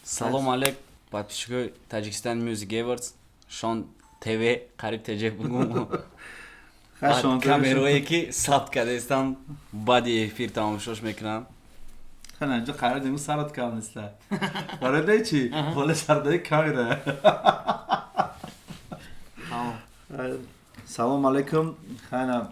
Салом алейк, подписчикои Таджикистан Music Awards, Шон ТВ, қариб ТЖ бугум. Камерое ки сабт кардастам, баъди эфир тамошош мекунам. Инҷо қарор дему сарат кам неста. Барои чи? Боле сардаи камера. Салом алейкум. Хайна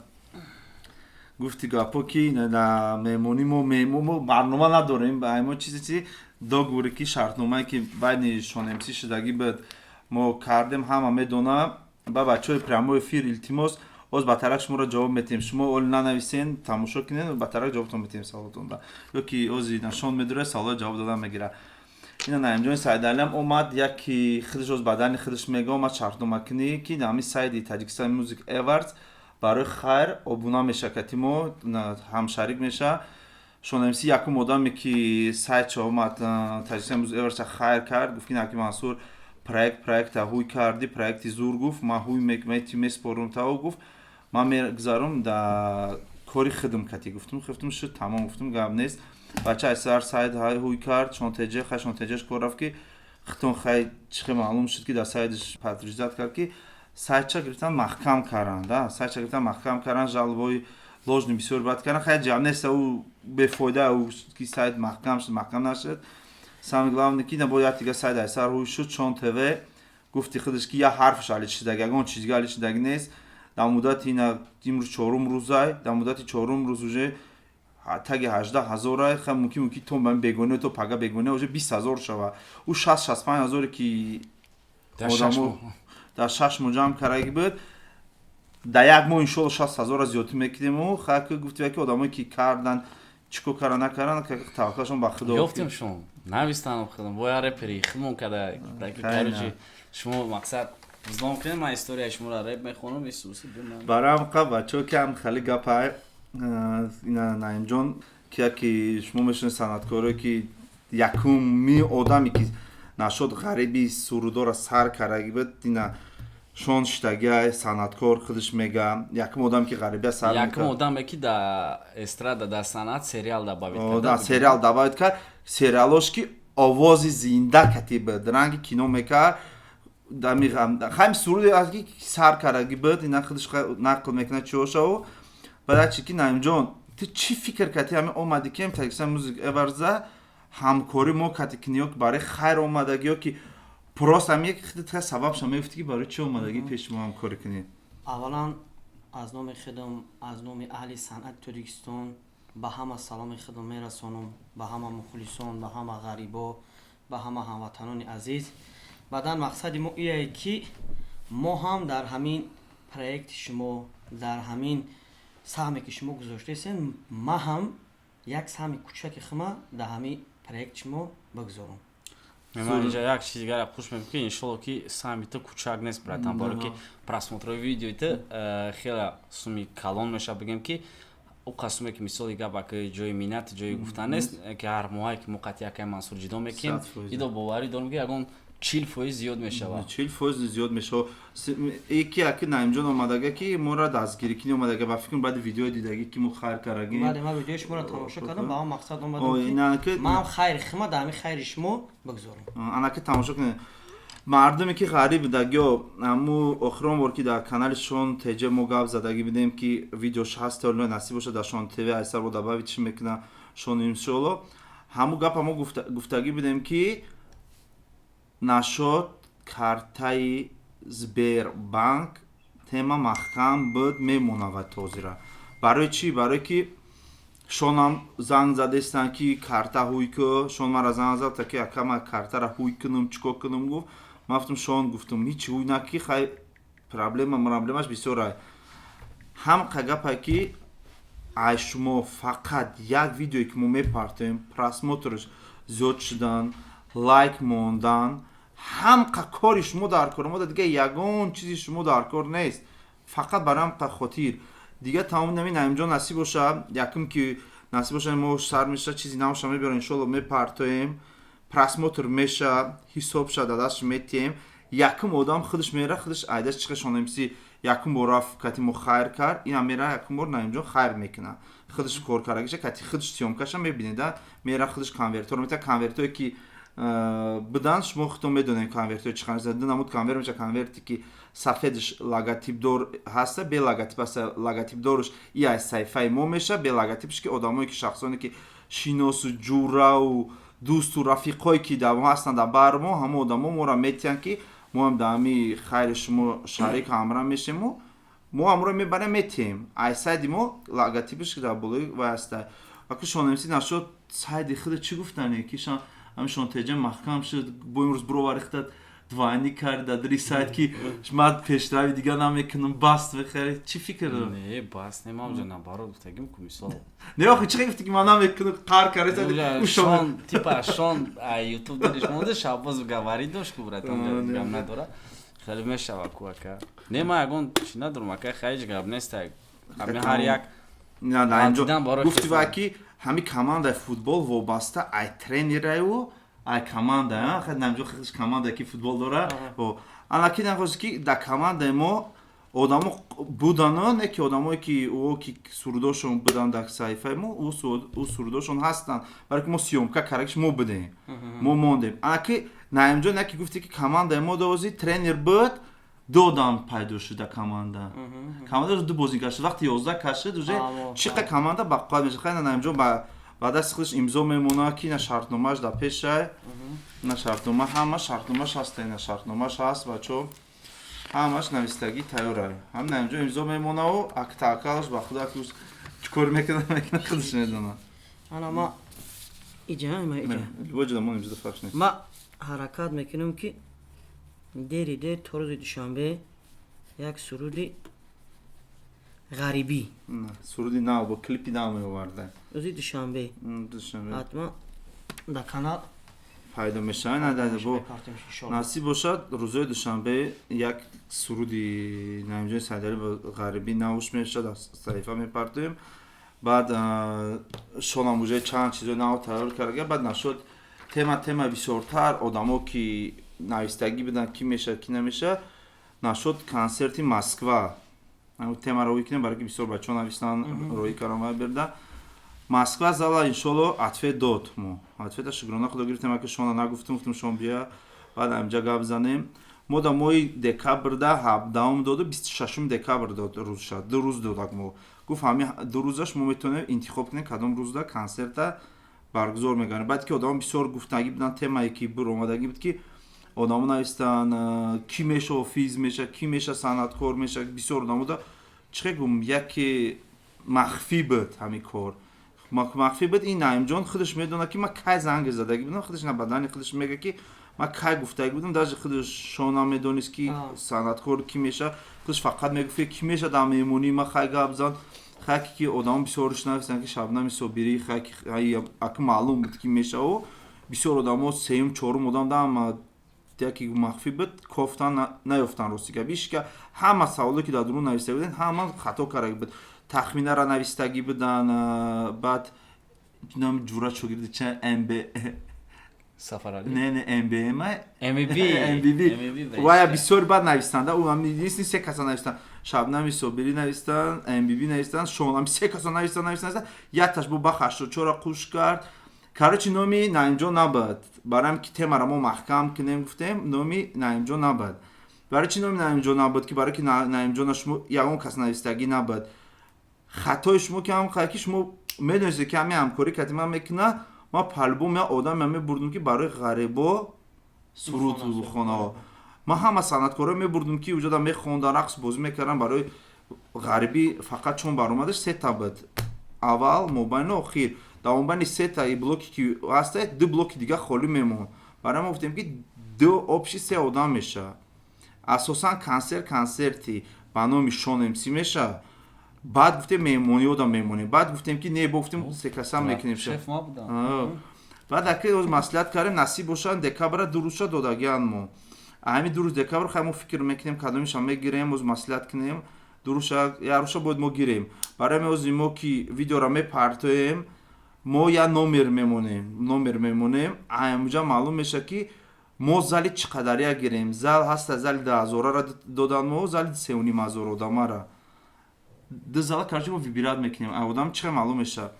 гуфти гапо ки на меҳмонӣ мо меҳмон барнома надорем, мо чизе чи договоре ки шартномае ки байни Шон МС шудагӣ буд, мо кардем, ҳама медона. Ба бачаҳои прямой эфир илтимос, оз ба тарак шуморо ҷавоб метиҳем. Шумо оли нанависен, тамошо кунед, ба тарак ҷавобтон метиҳем саволотонда. Ё ки ози нашон медора, саволо ҷавоб додан мегира. Ина Наимҷони Саидалиам омад, яки худаш оз бадани худаш мега, омад шартномакунӣ ки ҳамин сайди Таджикистан Music Awards барои хайр обуна меша, кати мо ҳамшарик меша. Шон МС якум одаме ки сайтча омад, Таджикистан Music Awards хайр кард, гуфт ки наки Мансур проекта ҳуй кардӣ, проекти зур, гуфт, ман ҳуй мети меспорум тао, гуфт, ман мегзарум да кори хидм кати, гуфтум, гуфтум шуд, тамом, гуфтум, гап нест. Бача айсар сайт ҳуй кард, Шонтеҷе хай, Шонтеҷеш кор рафт ки хитон хай чихе маълум шуд ки дар сайтш подтверждать кард ки сайтча гирифтан маҳкам каранд, сайтча гирифтан маҳкам каранд, жалобаҳои ложный бисёр бад каранд. Хай, ҷаб нест, ӯ бефоида, ӯ ки сайт маҳкам шуд, маҳкам нашуд. Самое главное ки набояд дига сайт айсар ҳуй шуд. Шон ТВ гуфти худаш ки як ҳарфаш али шидаги, ягон чиз дига али шидаги нест. Дар муддати ина имрӯз чорум рӯзай, дар муддати чорум рӯз уже таги 18 ҳазорай. Ха, мумкин то бегоне, то пага бегоне уже 20 ҳазор шава. Ӯ 60-65 ҳазоре ки одамо дар 6 моҳ ҷамъ кардаги буд, дар як моҳ иншолло 60 ҳазора зиёдтӣ мекунему. Ха, гуфти ки одамое ки кардан, чӣ кор кардан, накардан, таваккалшон ба Худо. Ёфтем, шумо навистанам худам бо як репери худмон када. Короче, шумо мақсад взлом кунед, ман историяи шуморо реп мехонам. Исуси. Барои ҳам бачаҳо ки ҳам хеле гапай ина Наимҷон ки яки шумо мешунед, санъаткоре ки якуми одаме ки нашод ғариби сурудора сар кардаги буд, ина шон шитагиай санъаткор худаш мега, якум одаме ки ғарибия сар. Якум одаме ки да эстрада, дар санъат сериал добавить кард, сериал добавить кард, сериалош ки овози зинда кати буд, ранги кино мекард. Хайм суруде аст ки сар кардаги буд, ина худаш нақл мекунад чиошаву. Баъд чи ки, Наимҷон, ту чӣ фикр кардӣ, ҳамин омадӣ ки Таджикистан Music Awards ҳамкорӣ мо кати кунӣ, ё барои хайр омадагӣ, ё ки просто ҳам як сабабша мегуфтӣ ки барои чӣ омадагӣ пеши мо ҳамкорӣ кунӣ? Аввалан, аз номи худам, аз номи аҳли санъати Тоҷикистон ба ҳама саломи худам мерасонам, ба ҳама мухлисон, ба ҳама ғарибо, ба ҳама ҳамватанони азиз. Баъдан мақсади мо ие ки мо ҳам дар ҳамин проекти шумо, дар ҳамин саҳме ки шумо гузоштаистен, ман ҳам як саҳми кучаки хума дар ҳамин проекти шумо бигузорам. Ман инҷа як чиз дигара хуш мекунам, ки иншолло ки саҳми ту кучак нест, братан, баро ки просмотрҳои видеои ту хеле суми калон мешавад. Бигем ки ӯ қасуме ки мисоли гап ака ҷои миннат, ҷои гуфтан нест, ки ҳар моҳае ки мо қатъи акаи Мансур ҷидо мекунем, идо боварӣ дорем, ки ягон 40% зиёд мешавад. 40% зиёд мешавад. Ки аки Наимҷон омадага ки моро дастгирӣ кини омадага, ба фикрам баъди видеои дидагӣ ки мо хайр кардагим. Бале, ман видеои шуморо тамошо кардам, ба он мақсад омадам ки ман хайри хума дар ҳамин хайри шумо бигузорам. Анаки тамошо кунед, мардуме ки ғариб будагиё, аму охирон бор ки дар канали Шон ТЖ мо гап задагӣ будем, ки видеош ҳаст, насиб бошад, дар Шон ТВ айсар бо добавить чӣ мекуна Шон, иншоалло. Ҳаму гапа мо гуфтагӣ будем ки нашод картаи Сбербанк тема маҳкам буд, мемонавад ҳозира. Барои чӣ? Барое ки Шонам занг задестанд ки карта ҳуй ку. Шон мара занг зад, ки ака, ман картара ҳуй кунам, чӣ кор кунам, гуфт. Ман гуфтам, Шон, гуфтам, ҳичи ҳуй наки, хай, проблемаш бисёр. Ай ҳам қагапа ки ай шумо фақат як видеое ки мо мепартоем, просмотрш зиёд шудан, лайк мондан, ҳамқа кори шумо дар кор мо, дига ягон чизи шумо дар кор нест, фақат барои ҳамқа хотир. Дига тамоми нами Наимҷон насиб боша, якум ки насиб боша, мо сар меша, чизи навша мебиёрем, иншолло, мепартоем, просмотр меша, ҳисоб ша дадаш метиҳем. Якум одам худаш мера, худаш айдаш чиха Шон МС якум бор рафт кати мо хайр кард, инам мера, якум бор Наимҷон хайр мекуна, худаш кор кардагиша кати худаш съёмкаша мебинеда, мера, худаш конвертҳоро мета, конвертҳое ки Бидан шумо худтон медонед, конвертҳои чӣ қадар. Ду намуд конверт меша: конверте, ки сафедаш логотипдор ҳаста, бе логотип ҳаста. Логотипдораш и аз саҳифаи мо меша, бе логотипш ки одамое, ки шахсоне, ки шиносу ҷурау дӯсту рафиқое, ки дар мо ҳастанд, дар бар мо, ҳама одамо моро метиҳанд, ки мо ҳам дар ҳами хайри шумо шарик ҳамра мешему мо ҳамро мебарем, метиҳем. Ай сайди мо логотипш дар болои вай ҳаста. Аку Шон МС нашуд, сайди худа чӣ гуфтане, ки шан ҳами Шонтеҷа маҳкам шуд, бо имрӯз бироварихтад, двойник кард дар дри сайт, ки ман пешрави дига намекунам, баст бихари. Чӣ фикр дор? Не, бас не, ман уҷа наоборот гуфтагим ку, мисол. Не, охи чӣ гуфти, ки ман намекунам, қар кард? Шон, типа, Шон Ютуб дилиш монда, Шабоз говори дошт ку, братан, гап надора, хеле мешава ку, ака. Не, ман ягон чи надорам, ака, ҳеҷ гап нест, ҳами ҳар як. Гуфти ва ки ҳами командаи футбол вобаста ай тренераю ай команда, намҷо команда ки футбол дора. Анаки нахост, ки дар командаи мо одамо будану не, ки одамое, ки ӯ ки сурудошон будан дар саҳифаи мо, ӯ сурудошон ҳастанд, барои ки мо съёмка каракиш мо будем, мо мондем. Анаки Наимҷон яке гуфте, ки командаи мо дози тренер буд, ду одам пайдо шуд дар команда. Команда ду бозингар шуд. Вақти 11 кашид, уже чӣ қа команда бақувват мешад. Хайна, Наимҷон ба дасти худаш имзо мемонад, ки на шартномааш дар пешай, на шартнома, ҳама шартномаш ҳаста, на шартномаш ҳаст, бачо, ҳамаш навистагӣ тайёрай. Ҳам Наимҷон имзо мемонаву актаакалаш ба худо чӣ кор мекунад, мекунад, худаш медонад. Ана ма иҷа ма иҷа. Любой ҷода мон имзо, фарқ нест. Ма ҳаракат мекунам, ки дери дер то рӯзи душанбе як суруди ғарибӣ. Суруди нав бо клипи нав меоварда. Рӯзи душанбе. Душанбе. Ҳатман дар канал пайдо мешавад. Насиб бошад, рӯзои душанбе як суруди Наимҷони Сайдалӣ бо ғарибӣ навш мешавад, аз саҳифа мепартоем. Баъд Шонам уже чанд чизои нав тайёр карда. Баъд нашуд, тема бисёртар одамо, ки навистагӣ буданд, ки мешавад, ки намешавад, нашуд консерти Москва темаро роӣ кунем, барои ки бисёр бачаҳо навистанд, роӣ кардам ва берда Москва зала. Иншолло, ответ дод, мо ответа шукрона худо гирифтем. Аки Шона нагуфтум, гуфтум, Шон бия, баъд амҷа гап занем. Мо да моҳи декабрда 17-ум доду, 26-уми декабр дод рӯзша, 2 рӯз додак. Мо гуфт, ҳами 2 рӯзаш мо метавонем интихоб кунем, кадом рӯзда консерта баргузор мекунем. Баъд ки одамо бисёр гуфтагӣ буданд, темае ки буромадагӣ буд, ки одамо навистанд, кӣ меша ҳофиз меша, кӣ меша санъаткор меша. Бисёр одамо да чӣ гум, яке махфӣ буд, ҳамин кор махфӣ буд. Ин Наимҷон худаш медонад, ки ман кай занг задагӣ будам. Худаш на бадани худаш мега, ки ман кай гуфтагӣ будам. Даже худаш Шона медонист, ки санъаткор кӣ меша. Худаш фақат мегуфт, ки меша дар меҳмонӣ ма, хай гап зан. Хайки ки одамо бисёрш навистанд, ки Шабнами Собирӣ, хайки аки маълум буд, ки мешаву. Бисёр одамо, сеюм, чорум одам даама яке махфӣ буд, кофтан наёфтан. Рости гап, ишка ҳама саволе, ки дар дурун нависта буданд, ҳама хато карда буд, тахминара навистагӣ буданд. Баъд номи ҷура шогирди ча МБ. Сафарали. Не, не, МБМ. МБ. МББ вая бисёр бад навистанда. Ӯ се каса навистанд: Шабнами Собирӣ навистанд, МББ навистанд, Шонами, се каса навистанд, навистанд. Якташ бо бах 84-ра қуш кард. Короче, номи Наимҷон набуд. Барои ки темара мо маҳкам кунем, гуфтем, номи Наимҷон набуд. Барои чи номи Наимҷон набуд? Ки барои ки Наимҷона шумо ягон кас навистагӣ набуд. Хатои шумо ки ҳам ки шумо медонистед, ки ҳамин ҳамкорӣ кати ман мекунад. Ман по-любому як одаме мебурдум, ки барои ғарибо суруд хонаҳо. Ман ҳама санъаткоро мебурдум, ки уҷода мехондан, рақс бозӣ мекардам барои ғарибӣ. Фақат чун баромадаш сета буд: аввал, мобайну охир. Дар мобайни сета блоке, ки ҳаста, ду блоки дига холӣ мемонд. Барои мо гуфтем, ки ду общий се одам мешавад. Асосан консерт консерти ба номи Шон МС мешавад. Баъд гуфтем, меҳмонӣ одам мемонем. Баъд гуфтем, ки не, бо гуфтем, секаса мекунем. Баъд аки маслиҳат кардем, насиб бошад, декабра 2 рӯзша додагиан мо. Ҳамин 2 рӯз декабр, хай, мо фикр мекунем, кадомиша мегирем, боз маслиҳат кунем. 2 рӯзша, як рӯзша бояд мо гирем. Барои ҳамин мо ки видеора мепартоем, мо як номер мемонем, номер мемонем. Ҳамуҷа маълум мешавад, ки мо зали чӣ қадария гирем. Зал ҳаста, зали 10 ҳазорара додан мо, зали 3,5 ҳазор одамара, ду зала. Короче, мо выбирать мекунем. Одам чӣ маълум мешавад,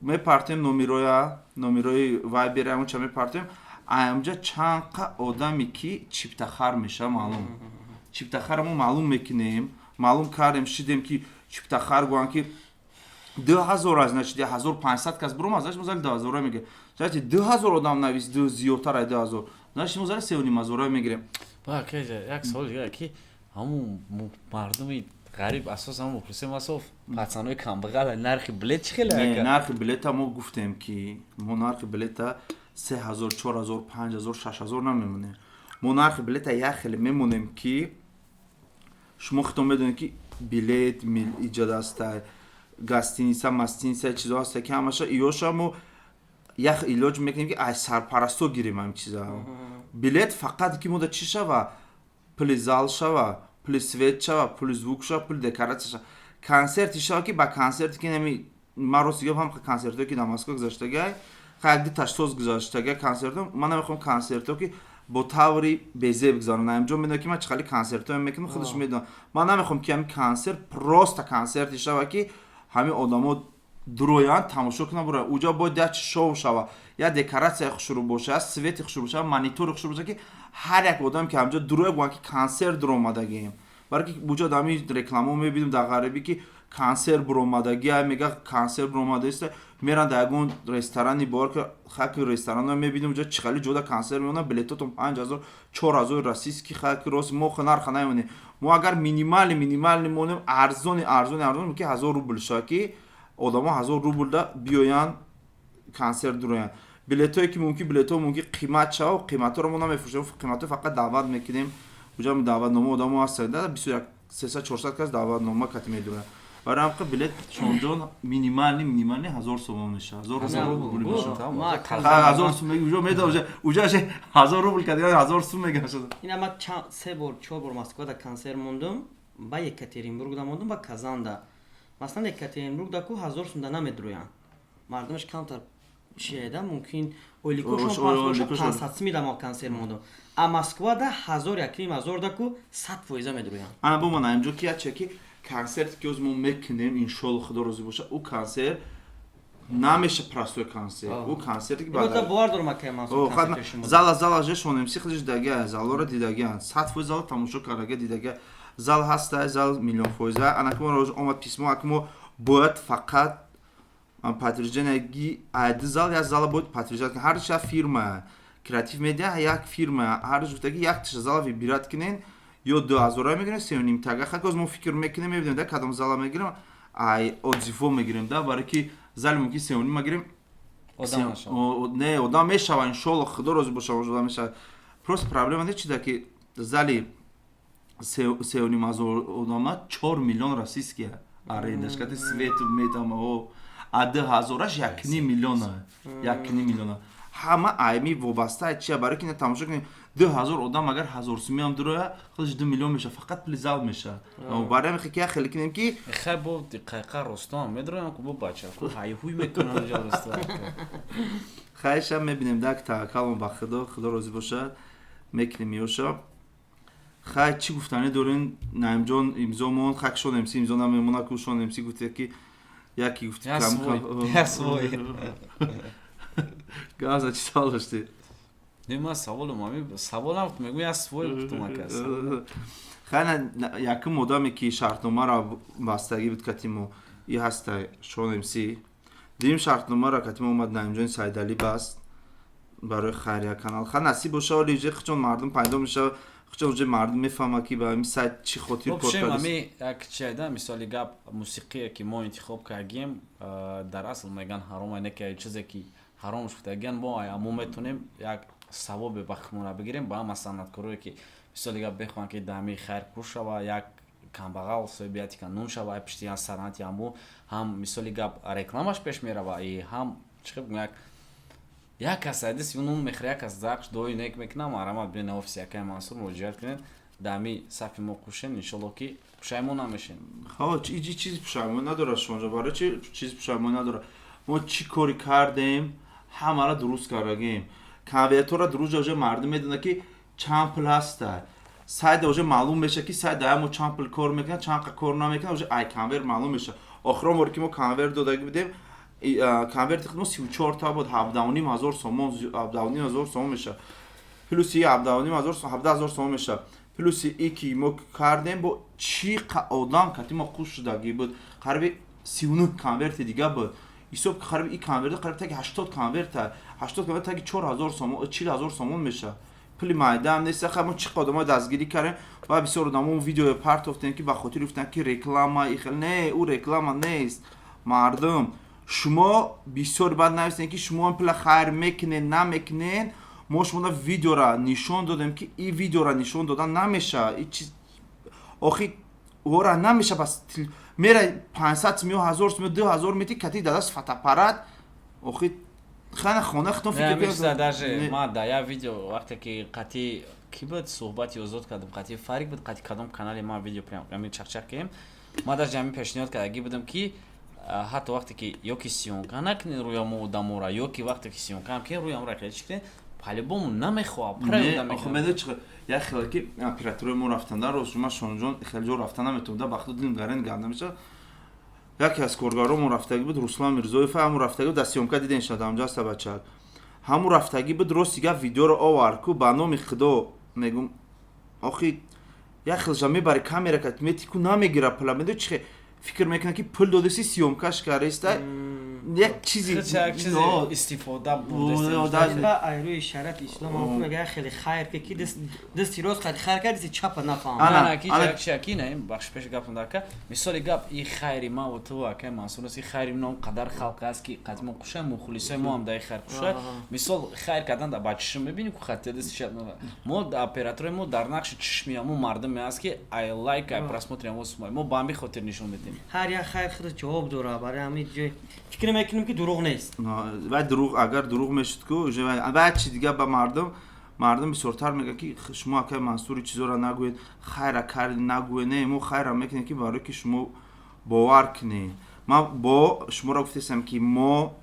мепартем номероя, номерои вайбера, онча мепартем. Аямҷа чанд қа одаме ки чиптахар меша, маълум. Чиптахара мо маълум мекунем, маълум кардем, шидем ки чиптахар гӯянд ки 2000 аз, значит, 1500 кас буром, значит, мо зали 2000 мегирем. Значит, 2000 одам навис, ду зиёдтар ай 2000, значит, мо зали 3500 мегирем. Ба як савол дигар, ки ҳамун мардуми ғариб, асосан мухлиси масоф, пацанои камбағал, нархи билет чӣ хеле? Нархи билета мо гуфтем, ки мо нархи билета 3000, 4000, 5000, 6000 намемонем. Мо нархи билета як хеле мемонем, ки шумо худтон медонед, ки билет иҷод аста, гостиница, мастиница, чизо ҳаста, ки ҳамаша иёша мо як илоҷ мекунем, ки аз сарпарасто гирем ҳамин чиза. Билет фақат ки мода чӣ шава? Пули зал шава, пули свет шава, пули звук шава, пули декоратсия шава, консерти шава, ки ба консерти ки нами ман рости гап, ҳам консертое ки дар Москва гузаштагай, як ду таштоз гузаштага консертҳо, ман намехоҳам консертҳо ки бо таври безеб гузаронам. Наимҷон медонам, ки ман чӣ хали консертҳое мекунам, худаш медонам. Ман намехоҳам, ки ҳамин консерт просто консерти шава, ки ҳамин одамо дуроянд, тамошо кунанд, буроянд. Уҷо бояд як чи шоу шава, як декоратсияи хушрӯ боша, як свети хушрӯ боша, монитори хушрӯ боша, ки ҳар як одам ки ҳамҷо дуроя, гӯянд, ки консерт дуромадагием. Барои ки уҷо дар ҳамин рекламао мебинем дар ғарибӣ, ки консерт буромадагия, мега консерт буромадааст, меранд дар ягон ресторани бор, ки хаки ресторанро мебинем, уҷо чӣ хали ҷода консерт мемонанд, билетотон 5000, 4000 российский. Хаки рост, мо нарха намемонем. Мо агар минимальный монем, арзони арзони арзон, ки 1000 рубл шава, ки одамо 1000 рублда биёянд, консерт дуроянд. Билетое ки мумкин, билетҳо мумкин қимат шава, қиматҳоро мо намефурӯшем, қиматҳо фақат даъват мекунем. Уҷа даъватнома одамо ҳастанд, бисёр, 300, 400 кас даъватнома кати медуранд. Барои ҳамқа билет, шонҷон, минимальный 1000 сомон мешавад, 1000 рубл мешавад. 1000 сум уҷо меда, уҷа 1000 рубл кадига 1000 сум мегашад. Ина ма се бор, чор бор Москвада консерт мондум, ба Екатеринбургда мондум, ба Казанда. Масалан, Екатеринбургда ку 1000 сумда намедурӯянд, мардумаш камтар чиеда, мумкин ойликошон 500 сумида мо консерт мондум. А Москвада 1000, 1500да ку 100% медурӯянд. Ана бо ман инҷо ки яче ки консерте ки оз мо мекунем, иншолло, худо розӣ боша, ӯ консерт намеша простой консерт. Ӯ консерте ки бовар дорам, акай. Зала, зала же шонемси худиш дидагия, залоро дидагиян, 100% зала тамошо кардага, дидага. Зал ҳаста, зал миллион фоиза. Ана ки мо омад письмо, аки мо бояд фақат подтверждение ди зал, як зала бояд подтверждать. Ҳар ша фирма Креатив Медиа, як фирма, ҳар гуфтаги як зала выбирать кунен, ё 2000 мегирем, сеюним тага. Хак оз мо фикр мекунем, мебинем да кадом зала мегирем, ай отзыво мегирем да, барои ки зали мумкин сеюним мегирем. Не, одам мешава, иншолло, худо розӣ боша, одам мешава. Просто проблема не чида, ки зали 3500 одама 4 миллион российския арендаш кати свету метама, а 2000-аш 1,5 миллиона, 1,5 миллиона. Ҳама айми вобаста чия, барои ки на тамошо кунем, 2000 одам агар 1000 сумиам дуроя, худаш 2 миллион меша, фақат пули зал меша. Барои ҳамин ки хеле кунем ки хай бо қайқа ростон медроям ку, бо бача ку ҳайҳуй мекунам ҷа ростон. Хайша мебинем дак, таваккалмон ба худо, худо розӣ бошад, мекунем ёша. Хай, чӣ гуфтанӣ дорем, Наимҷон? Имзо монд, хак Шон МС имзо намемонад ку. Шон МС гуфте ки яки гуфти. Газа, чӣ савол доштӣ? Не, ман саволам ами саволам мегӯям, я свой гуфтум, ака. Хай, якум одаме ки шартномаро бастагӣ буд кати мо, и ҳаста Шон МС. Дуюм шартномаро кати мо омад Наимҷони Сайдалӣ баст барои хайрия канал. Ха, насиб боша, оли уже хучон мардум пайдо мешава, хучон уже мардум мефаҳмад, ки ба ҳамин сайт чӣ хотир кор кардааст. Ами як чиайда, мисоли гап, мусиқие ки мо интихоб кардем, дар асл меган ҳаром, не ки чизе ки ҳаром шудагиан, мо метонем як савобе ба худмона бигирем. Ба ҳама санъаткорое ки, мисоли гап, бехоҳанд, ки дами хайр кур шава, як камбағал соҳибияти ка нун шава, пишти санъати ҳаму ҳам, мисоли гап, рекламаш пеш мерава и ҳам чӣ як як кас айдис нун мехӯра, як кас зақш дуои нек мекунам. Марамат бина офиси акаи Мансур муроҷиат кунед, дами сафи мо кушен, иншолло, ки пушаймон намешен. Ҳо, чизи пушаймон надорад шумоҷо. Барои чи чизи пушаймон надорад? Мо чӣ кори кардем, ҳамаро дуруст кардагем. Конвертора дуруст уже мардум медонад, ки чанд пул ҳаста. Сайда уже маълум мешавад, ки сайда мо чанд пул кор мекунад, чанд кор намекунад, уже ай конверт маълум мешавад. Охирон боре ки мо конверт додагӣ будем. Конверти мо 34 та буд, 17,5 ҳазор сомон, 17,5 ҳазор сомон меша. Плюси 17,5 ҳазор, 17 ҳазор сомон меша. Плюси и ки мо кардем, бо чӣ одам кати мо хуш шудагӣ буд, қариби 39 конверти дига буд. Ҳисоб, қариби и конверт қариб таги 80 конверта, 80 конверт таги 4000 сомон, 40 000 сомон меша. Пули майдаам нест. Ха, мо чӣ одамои дастгирӣ кардем ва бисёр одамо видео партофтем, ки ба хотири гуфтан, ки реклама ихел не, ӯ реклама нест. Мардум, шумо бисёр бад нависем, ки шумо пула хайр мекунед, намекунед. Мо шумо видеора нишон додем, ки и видеора нишон додан намеша. Охи ора намеша. Бас мера 500 сум ё 1000 сум ё 2000 мети кати дадаст фотоаппарат. Охи хана хона хитон фикр. Даже ма да я видео, вақте ки қати ки буд суҳбати озод кардам, қати Фарик буд, қати кадом канале ма видео прям ами чақчақ кардем, ма даже ҳамин пешниҳод кардагӣ будам, ки ҳатто вақте ки ё ки съёмка накунед рӯя мо одамора, ё ки вақте ки съёмка ам кунед, рӯямро хеле чӣ кунед, по-любому намехоҳам. Як хеле ки операторои мо рафтанда, рост ма Шонҷон хеле ҷо рафта наметавонда, ба худ дилм гарен ганда меша. Яке аз коргаро мо рафтагӣ буд, Руслан Мирзоев, ҳамун рафтагӣ буд. Дар съёмка диден шад, ҳамҷо аста бачаак, ҳамун рафтагӣ буд. Рости гап, видеоро овард ку, ба номи Худо мегум, охи як хелжа мебари камера кат мети ку, намегира пула. Медои чи фикр мекунад, ки пул додеси, съёмкаш кареста, як чизи истифода. Рӯи шариати ислом мега, хеле хайр ки дасти рост қад хайр кард, дасти чапа нафаҳам. Ки не, бахши, пеши гапам дака. Мисоли гап, и хайри ма ва ту, акай Мансур аст, и хайри ном қадар халқ аст, ки қад мо куша, мухлисои мо ҳам дар хайр куша. Мисол, хайр кардан да ба чишм мебини ку, хати дасти чап мо, операторои мо дар нақши чишми ҳамун мардуме аст, ки ай лайк, ай просмотри ҳамо сумай мо ба ҳамин хотир нишон медиҳем. Ҳар як хайр худаш ҷавоб дорад. Барои ҳамин ҷой фикр мекунем, ки дурӯғ нест. Вай дурӯғ, агар дурӯғ мешуд ку, вай чи дига ба мардум бисёртар мегӯяд, ки шумо, акай Мансури, чизоро нагӯед, хайра карди нагӯед. Не, мо хайра мекунем, ки барое ки шумо бовар кунед. Ман бо шуморо гуфтестам, ки мо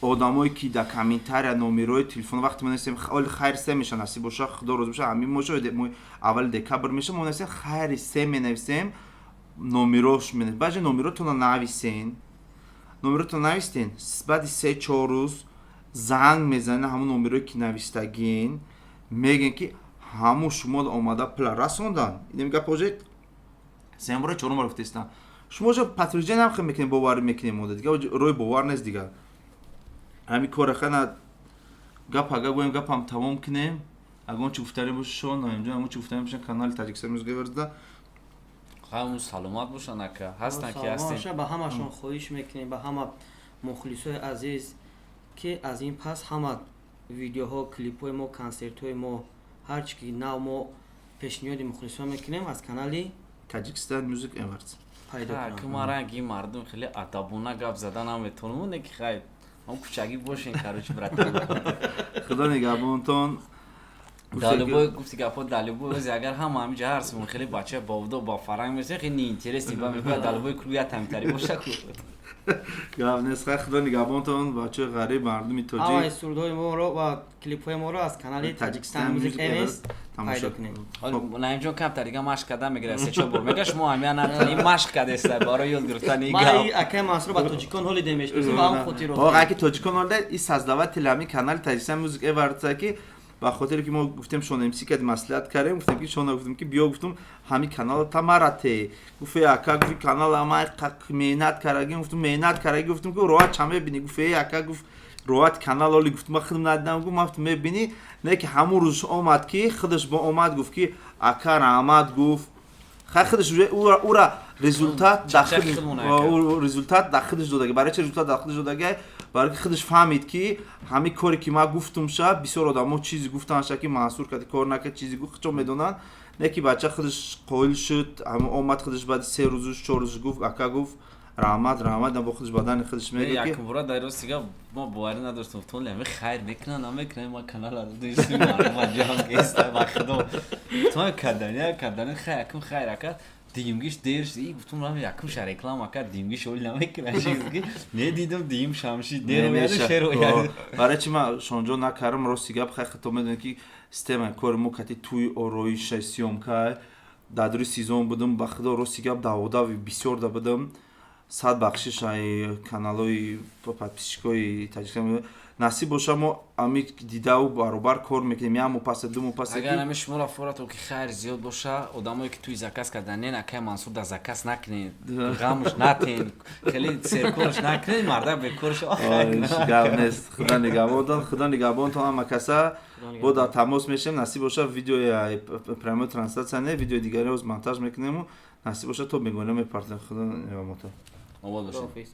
одамое ки дар комментария номерои телефон, вақте мо нависем оли хайр се меша, насиб боша, Худо розӣ боша, ҳамин моша аввали декабр меша, мо нависем хайри се менависем, номерош менависем. Баъзе номеротонро нависен, номеротон навистен, баъди 3-4 рӯз занг мезанед, ҳамон номерое ки навистагин, мегӯен, ки ҳамун шумо омада пула расондан. Инем гап оже сеюм бора, чорум бора гуфтестам. Шумо ожа подтверждение ҳам хел мекунем, боварӣ мекунем, ода дига роҳи бовар нест. Дигар ҳамин кора хана гап ага гӯем, гапам тамом кунем. Ягон чи гуфтанӣ бошашон, Наимҷон, ягон чи гуфтанӣ бошан, канали Таҷикистон Мюзик Эвардсда. Ҳамун саломат бошанд, ака, ҳастанд ки ҳастем. Ба ҳамашон хоҳиш мекунем, ба ҳама мухлисои азиз, ки аз ин пас ҳама видеоҳо, клипҳои мо, консертҳои мо, ҳар чи ки нав мо пешниҳоди мухлисон мекунем, аз канали Таҷикистон Music Awards пайдо ки ма ранги мардум хеле адабона гап зада наметавонам, не ки хай ҳам кӯчагӣ бошен, короче, братан. Худо нигаҳбонтон. Далубой гуфти гапҳо, далубой ози агар ҳама ҳамиҷа ҳар симон хеле бача бовдо ба фаранг месе, хеле неинтересный ба мегӯяд, далубой клуб я тамитари боша ку. Гап нест, хай, Худо нигаҳбонтон, бачаҳои ғариб, мардуми тоҷик. Ҳамаи сурудҳои моро ва клипҳои моро аз канали Таҷикистон Music Awards пайдо кунед. Наимҷон камтар дига машқ карда мегирад, се чор бор мега, шумо ҳамия натани машқ кардеста барои ёд гирифтани гап. Ман акай Мансур ба тоҷикон ҳоли демешносам, ба ҳам хотиро. Аки тоҷикон ҳол и создаватель ҳамин канали Таҷикистон Music Awards, ки ба хотире ки мо гуфтем, Шон МС кади маслиҳат кардем, гуфтем ки Шона, гуфтем ки биё, гуфтум, ҳамин канала тамарате. Гуфт: «Ака», гуфт, «канала ма меҳнат карагим». Гуфтум: «Меҳнат караги?» Гуфтум ки роҳат ча мебинӣ? Гуфт: «Э, ака», гуфт, «роҳат канал оли». Гуфтум: «Ма худам надидам». Гуфт: «Ма мебинӣ». Не ки ҳамун рӯз омад, ки худаш бо омад, гуфт ки ака, раҳмат, гуфт. Хай, худаш ура результат дар худаш додаги. Барои чи результат дар худаш додаги? Барои ки худаш фаҳмид, ки ҳамин коре ки ман гуфтум ша, бисёр одамо чизе гуфтанша, ки Мансур кади кор накард, чизе гуфт, худшон медонанд. Не ки бача худаш қоил шуд, ҳама омад худаш, баъди 3 рӯзу 4 рӯз гуфт: «Ака», гуфт, «раҳмат, раҳмат». Бо худаш бадани худаш мегӯяд. Ки якум бора дар рости гап ма боварӣ надоштам, гуфтам, ҳами хайр мекунам, намекунам, ма канала ҷам геста, ба Худо, гуфтам, кардани кардани, хай, якум хайр ака, димгиш дер шуд. Гуфтам, рам якум ша реклама кард, димгиш оли намекунад, не дидам, дим шамши дер ояд, шер ояд. Барои чи ма Шонҷон накардам? Рости гап, хай, хато медонед, ки системаи кори мо кати туи ороиша, съёмка дар дури сезон будам. Ба Худо, рости гап, даводави бисёр да будам. Сад бахшиш ай каналҳои подписчикои Таҷикистон. Насиб боша, мо ами дидаву баробар кор мекунем, як моҳ паса, 2 моҳ паса. Агар ами шуморо форато ки хайр зиёд боша, одамое ки туи заказ кардан, не, акай Мансур да заказ накунед, ғамш натен, хеле серкорш накунед, марда бекорш. Гап нест. Худо нигаҳбонтон, Худо нигаҳбонтон ҳама каса. Бо дар тамос мешем. Насиб боша, видеои прямой трансляция не, видеои дигаре ҳоз монтаж мекунему. Насиб боша, то мегӯна мепартем. Худо нигаҳбонтон. Обод бошед.